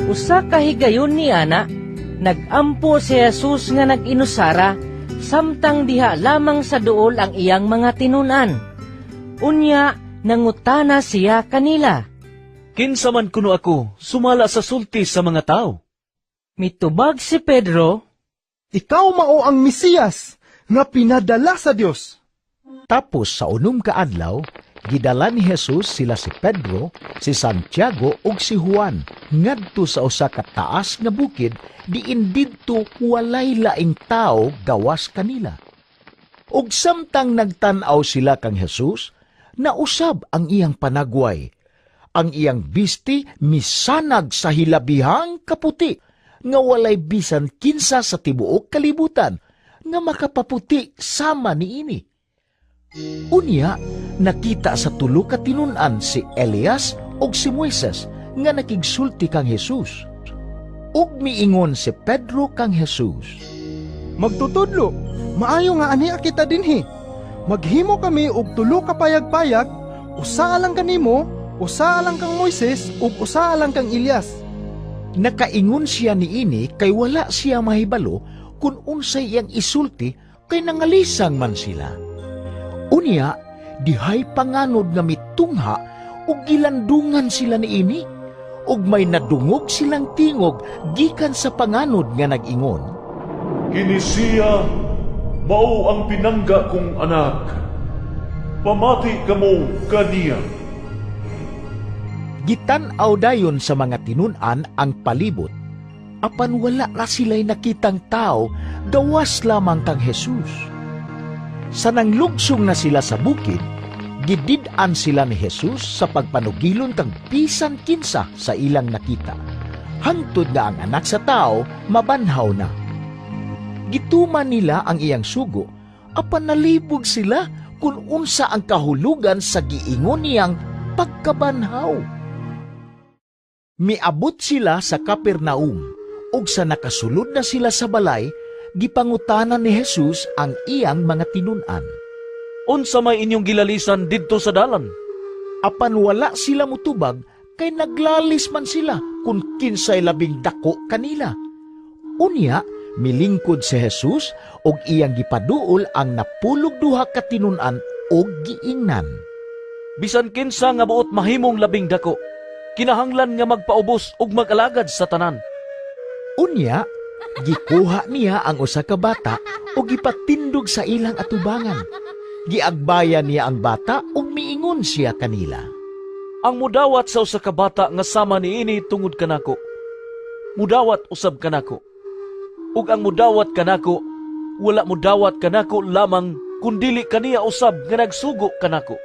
Usa ka higayon ni ana, nag-ampo si Jesus nga nag-inusara samtang diha lamang sa duol ang iyang mga tinun-an. Unya nangutana siya kanila. Kinsa man kuno ako sumala sa sulti sa mga tao? Mitubag si Pedro, Ikaw mao ang Mesiyas nga pinadala sa Dios. Tapos sa 6 ka adlaw, gidala ni Jesus sila si Pedro, si Santiago ug si Juan ngadto sa usa ka taas nga bukid diin didto walay laing tawo gawas kanila. Ug samtang nagtan-aw sila kang Jesus, nausab ang iyang panagway. Ang iyang bisti misanag sa hilabihang kaputi, nga walay bisan kinsa sa tibuok kalibutan nga makapaputi sama niini. Unya, nakita sa tulo ka tinun-an si Elias ug si Moises nga nakigsulti kang Jesus. Ug miingon si Pedro kang Jesus, Magtutudlo, maayo nga ani kita dinhi. Maghimo kami og tulo ka payag-payag, usa alang kanimo, usa alang kang Moises ug usa alang kang Elias. Nakaingon siya niini kay wala siya mahibalo kung unsay iyang isulti kay nangalisang man sila. Unya, dihay panganod nga mitungha ug gilandungan sila niini, ug may nadungog silang tingog gikan sa panganod nga nag-ingon, Kini siya mao ang pinangga kong anak. Pamati kamo kaniya. Gitan-aw dayon sa mga tinun-an ang palibot, apan wala ra sila'y nakitang tao gawas lamang kang Jesus. Sa nanglugsong na sila sa bukid, gidid-an sila ni Jesus sa pagpanugilon kang bisan kinsa sa ilang nakita. Hangtod nga ang anak sa tao mabanhaw na. Gituman nila ang iyang sugo, apan nalibog sila kung unsa ang kahulugan sa giingon niyang pagkabanhaw. Miabot sila sa Capernaum, ug sa nakasulod na sila sa balay, gipangutana ni Jesus ang iyang mga tinun-an. Unsa may inyong gilalisan didto sa dalan? Apan wala sila mutubag kay naglalis man sila kung kinsay labing dako kanila. Unya, milingkod si Jesus og iyang gipaduol ang 12 ka tinun-an og giingnan. Bisan kinsa nga buot mahimong labing dako, kinahanglan nga magpaubos ug mag-alagad sa tanan. Unya, gikuha niya ang usa ka bata ug gipatindog sa ilang atubangan. Giagbayan niya ang bata ug miingon siya kanila. Ang mudawat sa usa ka bata nga sama niini tungod kanako, mudawat usab kanako. Ug ang mudawat kanako, wala mudawat kanako lamang kundili kaniya usab nga nagsugo kanako.